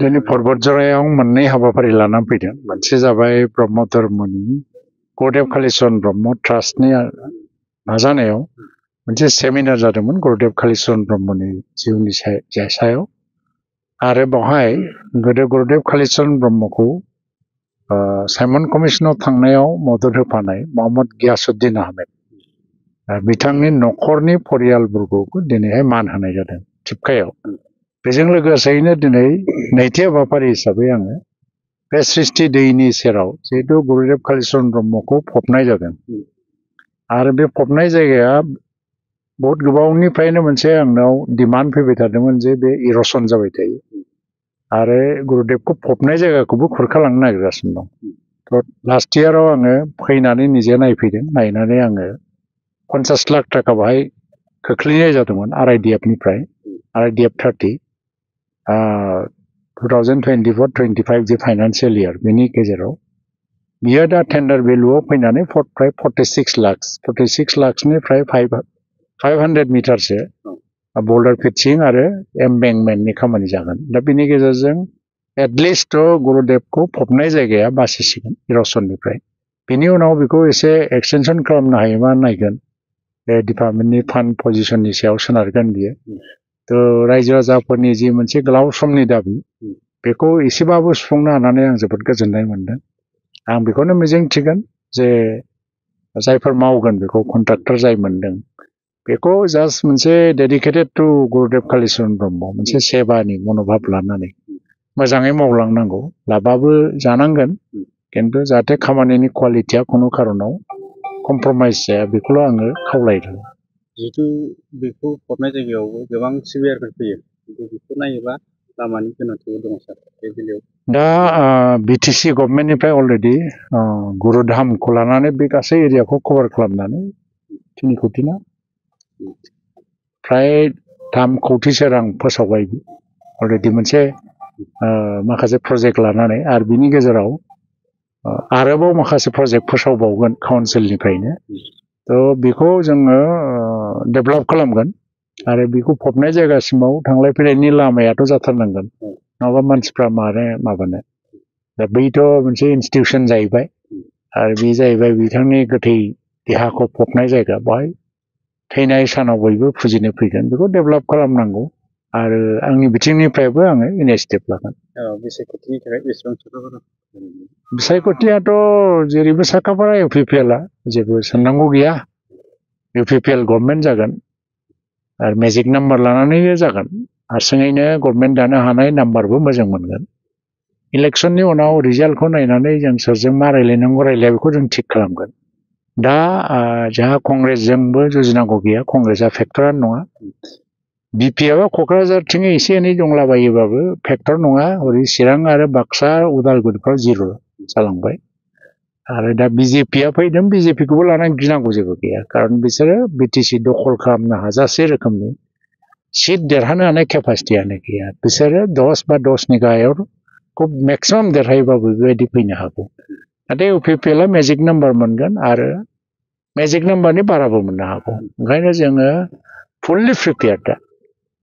दिनै परबतजरायाव मोननै हाबाफारि लानानै फैदों। मोनसे जाबाय ब्रह्म धर्मनि गुरुदेव कालीचरण ब्रह्म ट्रास्टनि नाजानायाव मोनसे सेमिनार जादोंमोन गुरुदेव कालीचरण ब्रह्मनि जिउनि सायाव आरो बेवहाय गोदो गुरुदेव कालीचरण ब्रह्मखौ साइमन कमिशनाव थांनायाव मदद होफानाय मोहम्मद गियासुद्दीन आहमेद बिथांनि नखरनि परियालफोरखौ दिनैहाय मान होनाय जादों थिपकायाव। बेजों लोगोसेयैनो दिनै नैथि हाबाफारि हिसाबै आङो बे सृष्टि दैनि सेराव जिहेतु गुरुदेव कालीचरण ब्रह्मखौ फबनाय जादों आरो बे फबनाय जायगाया बहुत गोबावनिफ्रायनो मोनसे आंनाव डिमान्ड फैबाय थादोंमोन जे बे इर'सन जाबाय थायो आरो गुरुदेवखौ फबनाय जायगाखौबो खुरखालांनो नागिरगासिनो दं। थ' लास्ट इयाराव आङो फैनानै निजे नायफैदों। नायनानै आङो 50 लाख थाखा बाहाय खोख्लैनाय जादोंमोन RIDF-निफ्राय RIDF 30 2024-25 जे फाइनान्सियेल इयार बेनि गेजेराव बियो दा टेन्डार भेलुआव फैनानै फ्राय 46 लाखसनिफ्राय 500 मिटारसो बल्डार फिटसिं आरो एम्बेंकमेन्टनि खामानि जागोन। दा बेनि गेजेरजों एटलिस्ट गुरुदेवखौ फबनाय जायगाया बासिसिगोन इर'सननिफ्राय। बेनि उनाव बेखौ एसे एक्सटेनसन खालामनो हायोबा नायगोन। बे डिपार्टमेन्टनि फान्ड पजिशननि सायाव सोनारगोन बियो। थ' रायजो राजाफोरनि जि मोनसे गोलाव समनि दाबि बेखौ एसेबाबो सुफुंनो हानानै आं जोबोद गोजोननाय मोनदों। आं बेखौनो मिजिंथिगोन जे जायफोर मावगोन बेखौ कन्ट्राक्टर जाय मोनदों बेखौ जास्ट मोनसे डेडिकेटेड टु गुरुदेव कालीचरण ब्रह्म मोनसे सेबानि मनोभाब लानानै मोजाङै मावलांनांगौ। लाबाबो जानांगोन खिन्थु जाहाथे खामानिनि क्वालिटिया खुनु खारनाव कमप्रमाइज जाया बेखौल' आङो खावलायदों। जिहेतु बेखौ फबनाय जायगायावबो गोबां सिबियारफोर फैयो खिन्थु बेखौ नायोबा लामानि गोनांथिबो दङ सार बे बेलायाव। दा BTC गभर्नमेन्टनिफ्राय अलरेडि गुरुधामखौ लानानै बे गासै एरियाखौ कभार खालामनानै 3 कोटि ना फ्राय 3 कोटिसो रां फोसावबाय अलरेडि मोनसे माखासे प्रजेक्ट लानानै आरो बिनि गेजेराव आरोबाव माखासे प्रजेक्ट फोसावबावगोन काउन्सिलनिफ्रायनो। थ' बेखौ जोङो डेभेलप खालामगोन आरो बेखौ फबनाय जायगासिमाव थांलाय फैलायनि लामायाथ' जाथारनांगोन नङाबा मानसिफ्रा माबानो दा बैथ' मोनसे इन्स्टिटिउसन जाहैबाय आरो बे जाहैबाय बिथांनि गोथै देहाखौ फबनाय जायगा। बेवहाय थैनाय सानाव बयबो फुजिनो फैगोन बेखौ डेभेलप खालामनांगौ आरो आंनि बिथिंनिफ्रायबो आङो इनिसिएटिभ लागोन। बिसायख'थिनि थाखाय बेसेबां साखाफारा? बिसायख'थियाथ' जेरैबो साखाफारा UPPL-आ जेबो साननांगौ गैया। UPPL गभर्नमेन्ट जागोन आरो मेजिक नाम्बार लानानै जागोन। हारसिङैनो गभर्नमेन्ट दानो हानाय नाम्बारबो मोजां मोनगोन। इलेक्सननि उनाव रिजाल्टखौ नायनानै जों सोरजों मा रायलायनांगौ रायलाया बेखौ जों थिग खालामगोन। दा जोंहा कंग्रेसजोंबो जुजिनांगौ गैया। कंग्रेसआ फेक्टरानो नङा। BPF-आ क'क्राझारथिं एसे एनै दंलाबायोबाबो फेक्टर नङा। ओरै चिरां आरो बाक्सा उदालगुरिफ्राव जिर' जालांबाय आरो दा BJP-आ फैदों। BJP-खौबो लानानै गिनांगौ जेबो गैया खारन बिसोरो BTC दखल खालामनो हाजासे रोखोमनि सिट देरहानो हानाय केपासिटियानो गैया। बिसोरो 10 बा 10नि गाहायाव खुब मेक्सिमाम देरहायोबाबो बेबायदि फैनो हागौ। नाथाय UPPL-आ मेजिक नाम्बार मोनगोन आरो मेजिक नाम्बारनि बाराबो मोननो हागौ। ओंखायनो जोङो फुल्लि प्रिपेयार्ड दा